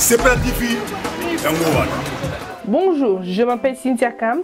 Sepela TV yango wana. Bonjour, je m'appelle Cynthia Kams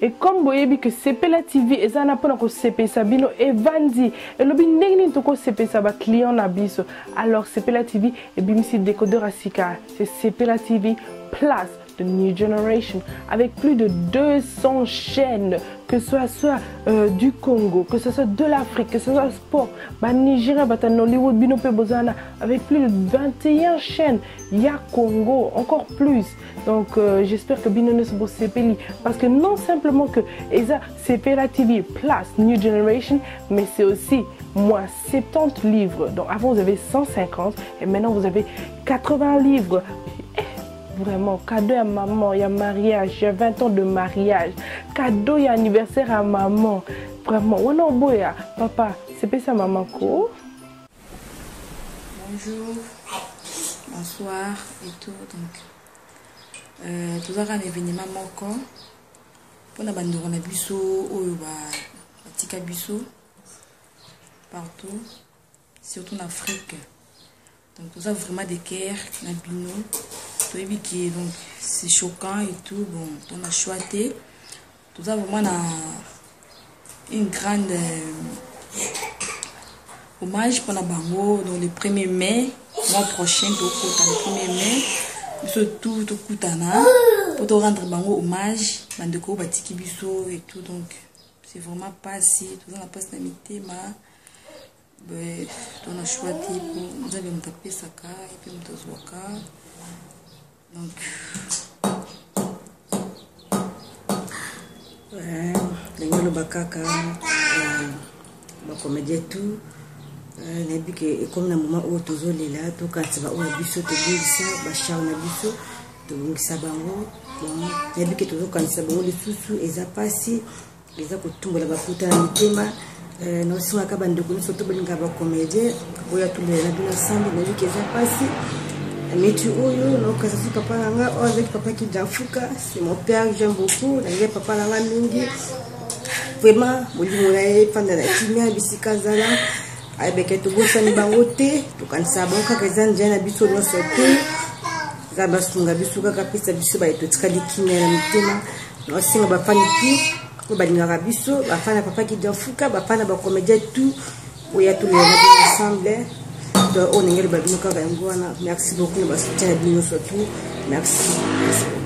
et comme boyebi que Sepela TV eza na pona ko sepelisa bino evandi elobi ndenge nini toko sepelisa ba client na biso. Alors Sepela TV ebimisi décodeur ya sika, c'est Sepela TV Plus the new generation avec plus de 200 chaînes que ce soit euh, du Congo, que ce soit de l'Afrique, que ce soit sport, ba Nigeria, ba Nollywood, bino pe bozana avec plus de 21 chaînes, il y a Congo, encore plus. Donc euh, j'espère que bino nyonso bosepeli parce que non simplement que eza Sepela TV Plus New Generation, mais c'est aussi moins 70 livres. Donc avant vous avez 150 et maintenant vous avez 80 livres. Eh, vraiment cadeau à maman, il y a mariage, il y a 20 ans de mariage. Cadeau il y a anniversaire à maman. Vraiment, wana oboya papa, c'est ça maman ko. Bonjour, bonsoir et tout. Donc, euh, tozalaka na événement moko mpona bandeko na biso oyo batika biso partout surtout na Afrique donc toza vraiment de cœur na bino toyebi ke donc c'est choquant et tout bon to na choix te toza vraiment na une grande euh, hommage mpona bango donc le 1er mai mois prochain tokota le 1er mai biso tout tokutana mpo to rendre bango hommage bandeko oyo batiki biso et tout donc c'est vraiment pasi toza na pasi na mitema to na choix te po nzambe moto apesaka epe moto azwaka donc ndenge oloba kaka bacomédien tout nayebi ke ekomi na moment oyo tozolela tokanisa baoyo ya biso tobongisa bacharme na biso tobongisa bango nayebi ke tozokanisa bango lisusu eza mpasi eza kotumbola bakuta na mitema eh, naosengaka bandeko nyonso to balingaka bacomédien oyo atumbela na bino ensemble nayebi ke eza mpasi neti oyo naokasa si papa na nga oyo azalaki papa kijafuka c'est mon père j'aime beaucoup nalingi papa na nga mingi vraiment molimo na ye efanda na kimia bisika azala ayebeke tobosani bango te tokanisaka bango kaka eza nzela na biso nyonso te nzambe asunga biso kaka apesa biso baye totikali kimia na mitema naosenga bafani tout oyo balingaka biso bafani ya papa kidianfuka bafani ya bacomédien tout oyo atolela na bino ensemble donc oyo ndenge eloba bino kaka yango wana merci beaucoup na basoutien na bino nyonso tout merci, merci beaucoup.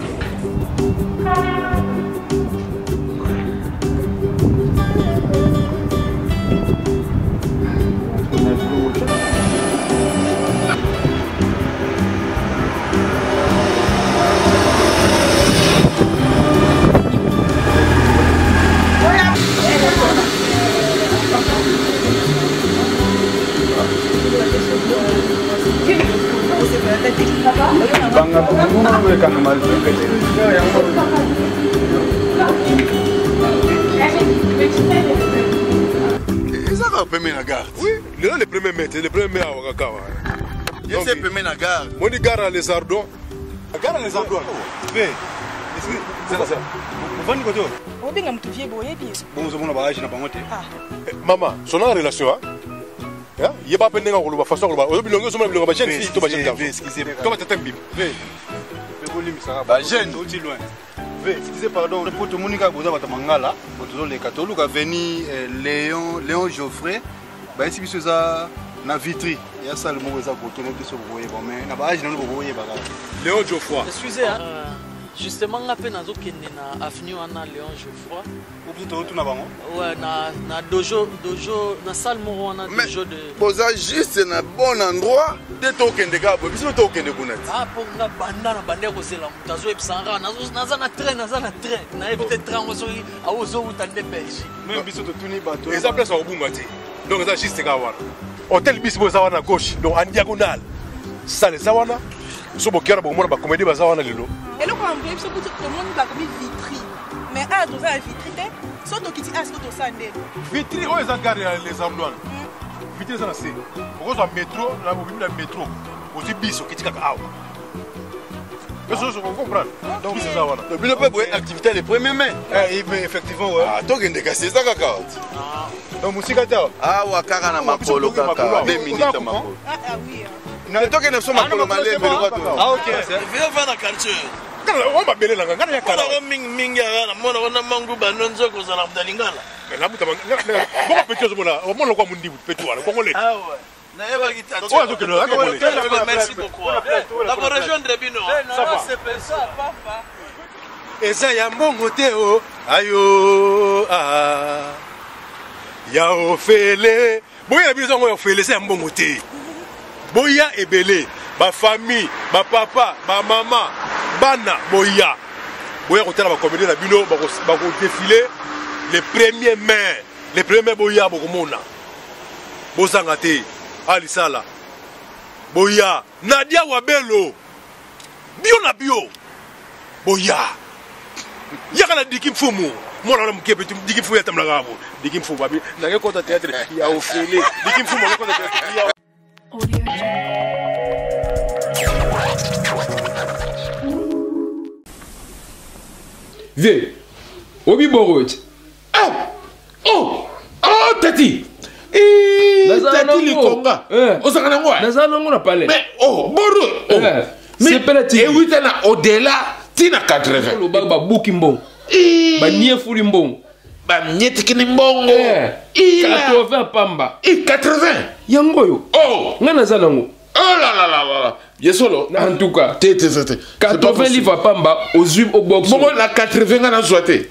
Eza kaka pembe na gare. Oui, lelo le premier mai, le premier mai awa kaka wana. Ye pembe na gare. Moni gare ya les Ardois. Gare ya les Ardois. Ve. Zela zela. Ovandi kote oyo? Obenga moto vie boye oyebi ye. Bongo ozomona ba age na bango te. Ah. Eh, mama, son en relation hein? Hein? Yeba pe ndenge akoloba façon akoloba. Oyo bilongi ozomona bilongi ba jeune fille to ba jeune garçon. To ba tata mbima. Ve. Bolimbisaka. Ba jeune. Touti loin. Ve, excusez pardon, po tomoni kaka boza bato mangala, po tozoleka toluka veni eh, Léon Léon Geoffrey bayesi biso eza na vitry ya sale moko eza koto na biso bokoyeba mais na baage nano bokoyeba kaka Léon Geoffroy. Excusez hein. Euh, justement nga mpe nazokende na avenue wana Léon Geoffroy. Obiso tozotuna bango? Ouais, na, na dojo, dojo, na salle moko wana dojo de... Boza juste na bon endroit te tokende kaka boye biso tokende kuna te. Ah, po nga banda na banda kozela moto azoyebisa nga naza na train, naza na train. Nayebi te train yango soki ozowuta nde Belgique. Même biso totuni bato. Eza place ya kobunga te. Donc eza juste kaka wana. Hotel bis bo eza wana gauche, donc en diagonale. Salle eza wana. So boki wana bokomona ba comédie baza wana lelo. Eloko ya mpe biso kutu tomoni bakomi vitri. Mais awa toza na vitri te. So tokiti awa siko tosala nde. Vitri oyo eza gare ya les Ardoines. Vitri eza na se. Okozwa metro na obimi na metro. Ozwi bis okiti kaka awa. Comprendre. Donc c'est ça voilà. Donc bino pe boye activité le 1er mai. Eh, mais effectivement ouais. Ah tokende kasi eza kaka. Donc musika te awa. Awa kaka na makolo kaka 2 minutes makolo. Ah ah oui. Tokende biso makolo malembe. Ah, ok. Viens faire na quartier. Oyo mabele nanga ngai ya kala. Monako mingi mingi aka na monako na mangu bano nzoko ozala na lingala. Nabuta bongo petit ozomona omona lokwa mundibu petit wana kongole. Ah ouais. Nayebaki tata. Oyo azokende aza kongole. Merci beaucoup. Nako rejoindre bino. Ça va. Eza ya mbongo te o ayo ah. Ya ofele boya na biso yango ya ofele eza ya mbongo te. Boya ebele bafamille bapapa bamama bana boya boya kotala bacomédie na bino bakodefile le premier mai, le premier mai boya bokomona bozanga te alisala boya Nadia Wabelo bio na bio boya yaka na diki mfumu mwana wana moke peti diki mfumu yatambolaka abo diki mfumu babi nake kota théâtre ya ofele diki mfumu ake kota théâtre ya. Vieux, obi bongo ti. Ah! Oh! Oh, tati! Tati likonga. Ozalaka nango? Nazala nango na palais. Mais oh, boro. Oh. Sepela ti. Ewuta na au-delà ti na 80. Olobaka babuki mbongo. Baniefuli mbongo. Bamietikini mbongo. 80 pamba. 80. Yango oyo. Oh! Ngai naza nango. Oh là là là là. Yesolo. En tout cas. Te te te. 80 livres pamba ozwi au box. Bongo na 80 nga nazwa te.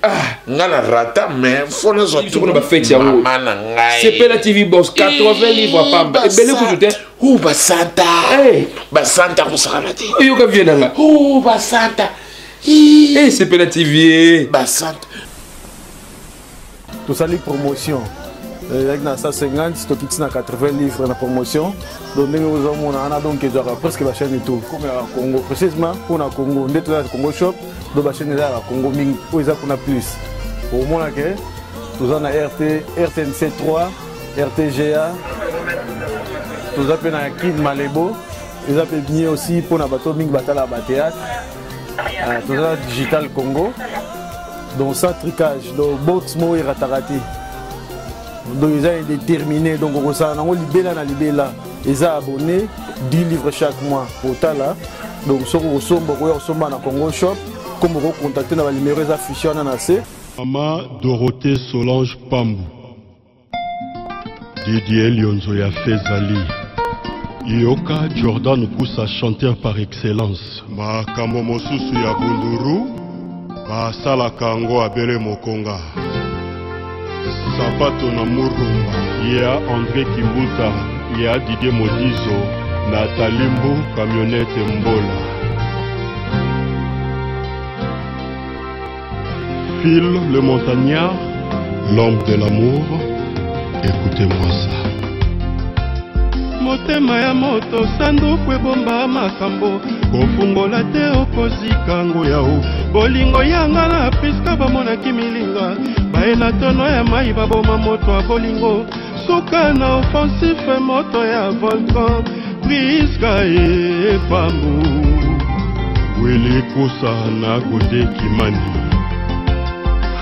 Nga na rata mais fo nazwa. Biso kuna ba fête yango. Mama na ngai. Sepela TV box 80 livres pamba. Ebele kutu te. Ou basanta. Basanta kosakana te. Oyoka vie na nga. Ou basanta. Eh Sepela TV. Basanta. Tosali promotion ezalaki na 150, tokiti na 80 livres na promotion. Donc ndenge ozomona wana, donc ezwaka presque bachaîne tout comme ya Congo, précisément mpona Congo nde toza Congo Shop. Donc bachaîne eza ya Congo mingi oyo eza kuna, plus omona ke toza na RT, RTNC 3, RTGA, toza mpe na Kin Malebo. Eza mpe bien aussi mpona bato mingi batalaka bathéâtre. Toza na Digital Congo, donc sans tricage, donc box moko erataka te, donc eza indéterminé, donc okosala nango libela na libela. Eza abonné 10 livres chaque mois otala. Donc soki okosomba, okoya kosomba na Congo Shop comme okocontacte na banimero eza affiché wana na se. Mama Dorothée Solange Pambu, Didier Lionzo ya Fezali, Yoka Jordan Kusa, chanteur par excellence. Makambo mosusu ya bunduru basalaka yango abele mokonga sapato na murumba ya André Kimbuta ya Didier Modizo na Talimbu camionnette Mbola. Phil le montagnard, l'homme de l'amour, écoutez-moi ça. Motema ya moto sanduku ebomba makambo, kofungola te okozika ngo yao. Bolingo yanga na Priska bamonaki milinga baye na tono ya mai baboma moto ya bolingo suka na offensif moto ya volcan Priska epambu Wili Kusa na Gode Kimani.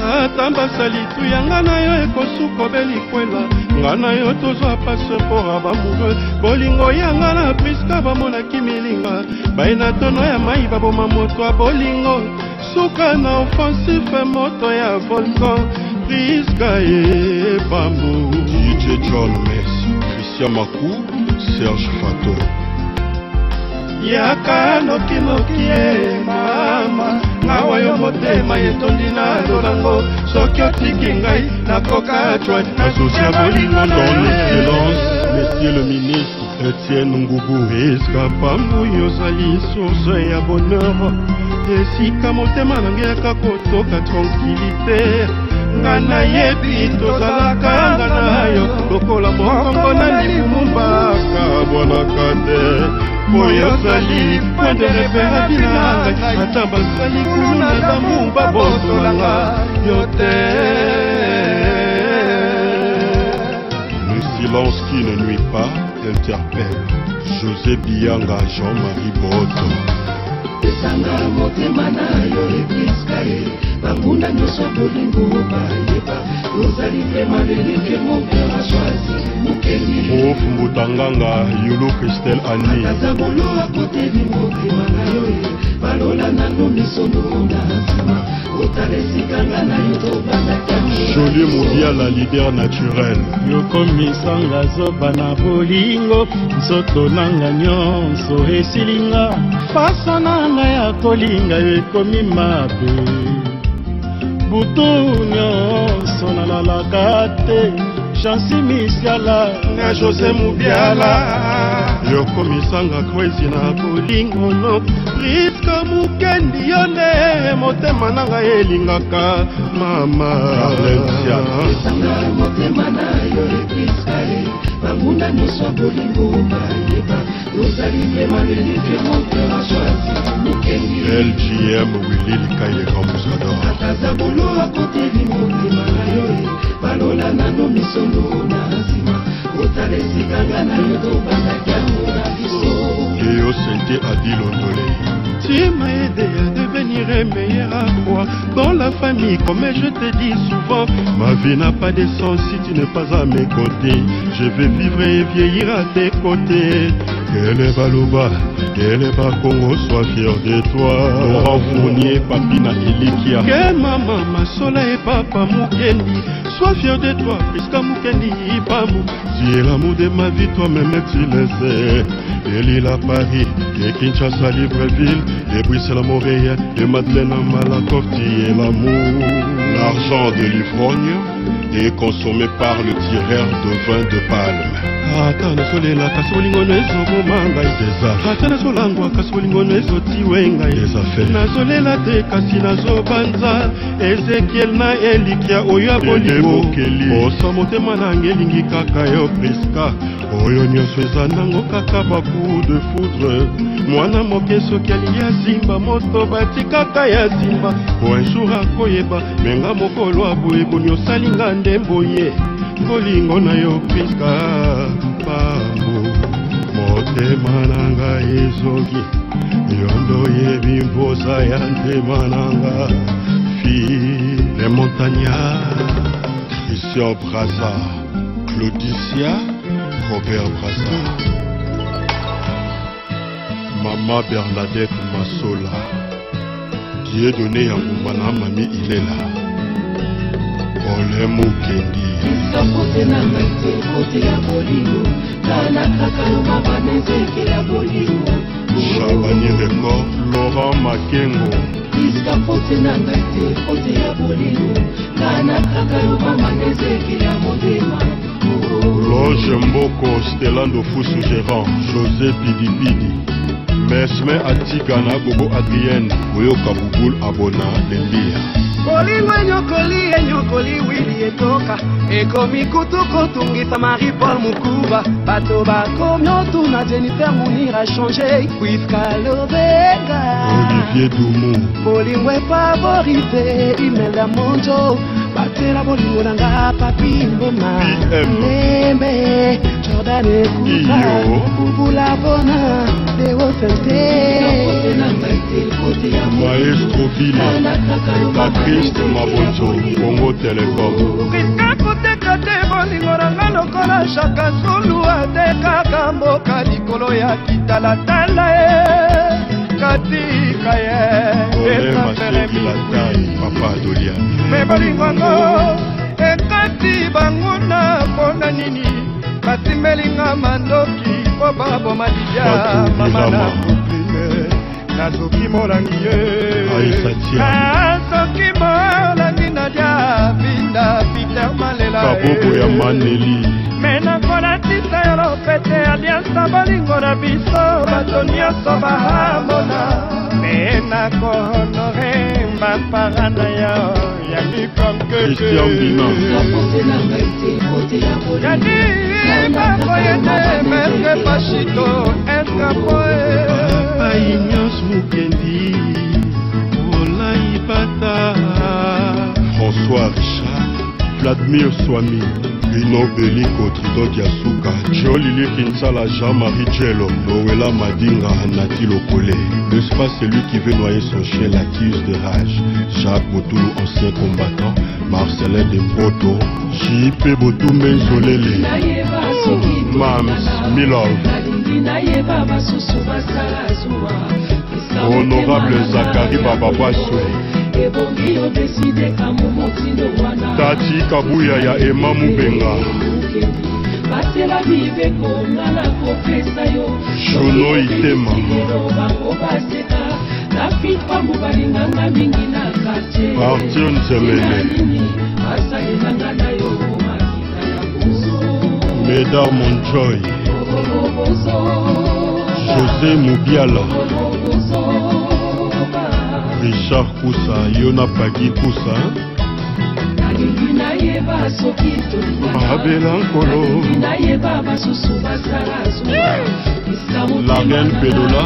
Ata basali tuyanga na yo ekosuka belikwela nga na yo tozwa passeport ya bamoureux. Bolingo yanga na Priska bamonaki milinga baye na tono ya mai baboma moto ya bolingo suka na offensif moto ya volcan Priska ebambu. DJ John Messi, Christian Makou, Serge Fato. Yaka nokinoki ye mama, awa yo motema etondi na lolango, soki otiki ngai nakoka jwa Associé bolingo na. Son Excellence, Monsieur le ministre Etienne Ngubu. Priska Pambu, ozali source ya bonheur, esika motema na ngai yaka kotoka tranquillité. Nga nayebi tozalaka nga na yo lokola mokongo na libumu bwanaka te oyo ozali point de repère na ngai, ata basali kuluna damu babotolanga yo te. Le silence qui ne nuit pas interpelle. José Bianga, Jean-Marie Boto. Pesanga motema na yo epriska ye banguna nyonso ya bolingo bayeba ozali vraimen leli ke mon cœur a choisi mokengi Prof Mbutanganga Yolo Christelle Annie ata zabolo akoteli motema na yo ye balola nano misono na nsima otala esika nga na yo tobandaki Jolie Mondial leader naturel Yokomisanga zoba na bolingo nzoto nanga nyonso esilinga pasa nanga ya kolinga yo ekomi mabe butu nyonso nalalaka te jansi misiala na José Mubiala yokomisanga crazy na bolingo no Priska Mukendi yo nde motema na ngai elingaka mama Pesanga motema na yo epriska ye banguna nyonso ya bolingo bayeba ozali vraimen leli ke mon cœur a choisi mokengi LGM Willy Likaye Rambousador ata zabolo akoteli motema na yo ye balola nano misono na nsima otala esika nga na yo tobandaki yango na biso Léo Sente Adi Londolé Tu m'as aidé à devenir un meilleur à moi dans la famille, comme je te dis souvent. Ma vie n'a pas de sens si tu n'es pas à mes côtés. Je vais vivre et vieillir à tes côtés. Que les Balouba, que les Bakongo soient fiers de toi. Laurent Fournier, Papina Elikia. Que maman, Masola et papa Mukendi soient fiers de toi, Priska Mukendi Ipamou. Tu es l'amour de ma vie, toi-même tu le sais. Et Lille à Paris, et Kinshasa, Libreville, et Bruxelles à Montréal, et Madeleine à Malakoff, tu es l'amour. L'argent de l'ivrogne est consommé par le tireur de vin de palme. Ata nazolela kasi bolingo no ezoboma ngai ata nazolangwa kasi bolingo no ezotiwe ngai nazolela te kasi nazobanza ezekiel na elikia oyo ya bolingo posa motema nanga elingi kaka yo priska oyo nyonso eza nango kaka bacoup de foudre mwana moke soki alingi asimba moto batikaka ya simba po un jour akoyeba menga mokolo aboye boni osalinga nde boye bolingo na yo priska pambo motema na ngai ezoki yo nde oyebi mposa ya ntema na nga fille les montagnards Christian Braza Claudicia Robert Braza Mama Bernadette Masola Dieudonné ya ngumba na Mami Ilela Ole Mukendi Priska kote na ngai te kote ya bolingo nga kaka yo mama na ezeke ya bolingo Chabani Record Laurent Makengo Priska kote na ngai te kote ya bolingo nga kaka yo mama na ezeke ya motema Loge Mboko Stella Ndofusu gérant José Pidipidi Mesme Atiga na Gogo Adrienne Oyoka Bouboul Abona Lembia Bolingo enyokoli enyokoli wili etoka ekomi kutu kotungisa marie paul mukuba bato bakomi otuna jennifer munir achange puiska lobenga Olivier Dumu bolingo efavorise imelda monjo batela bolingo na nga papi mboma lembe jordan ekuka bubula bona deosente Maestro Vila Patrice Mabonzo Congo Telecom Priska koteka te bolingo na nga lokola shaka zulu atekaka mboka likolo ya kitalatala ye katika ye Ole Maseki la taille Papa Adolia me bolingo yango ekati banguna mpona nini basimbelinga mandoki mpo baboma lidia mama na koprime nazoki molangi ye Aïssa Tia nazoki molangi nadia vinda peter malela Kabobo ya Maneli me nakolatisa yo lopete aliansa bolingo na biso bato nyonso bahamona me nakohonore bapara na yo ya Christian Bina kadi bakoyete meske pashito eskapoe Papa Ignace Mukendi olai bata François Richard Vladimir Swami Bruno Beliko, Tridot Yasuka, Jolili Kinsala, Jean-Marie Djelo, Noëlla Madinga, Nati Lokole. N'est-ce pas celui qui veut noyer son chien l'accuse de rage? Jacques Botoulou, ancien combattant, Marcelin de Proto, JP Botoumbe Nzolele, Mams Milov, Honorable Zachary Bababaswe, Tati Kabuya ya Emma Mubenga, Juno Itema, Arthur Nzemele, Médard Monjoy, José Moubiala, Richard Koussa, Yona Pagi Koussa, Babela Nkolo, La Reine Pedola,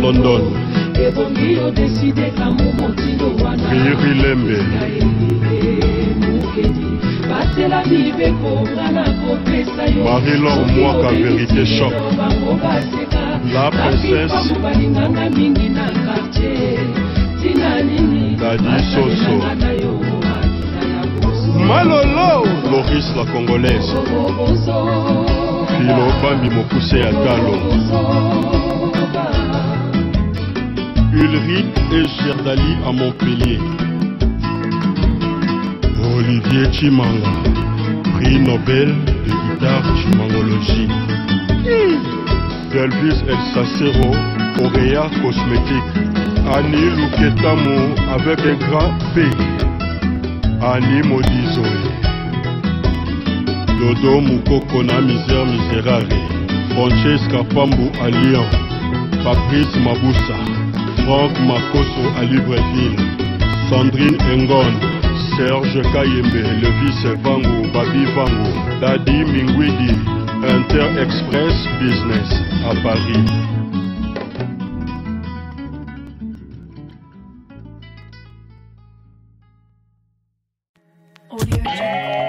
London, Riri Lembe, Marie-Laure Mwaka, Vérité Choc, La Princesse, Dadi Soso, Malolo, Loris la Congolaise, Philo Bambi Mokuse ya Talo, Ulrich et Gerdali à Montpellier, Olivier Chimanga, prix Nobel de guitare chimangologie, Delvis El Sacero, Auréa Cosmétique, Annie Louketamo avec un grand P, Annie Modizoe, Dodo Moukoko na Misère Miserare, Francesca Pambu à Lyon, Fabrice Maboussa, Franck Makoso à Libreville, Sandrine Engon, Serge Kayembe, Levis Vango, Babi Vango, Dadi Mingwidi, Inter Express Business à Paris. Audio Jungle.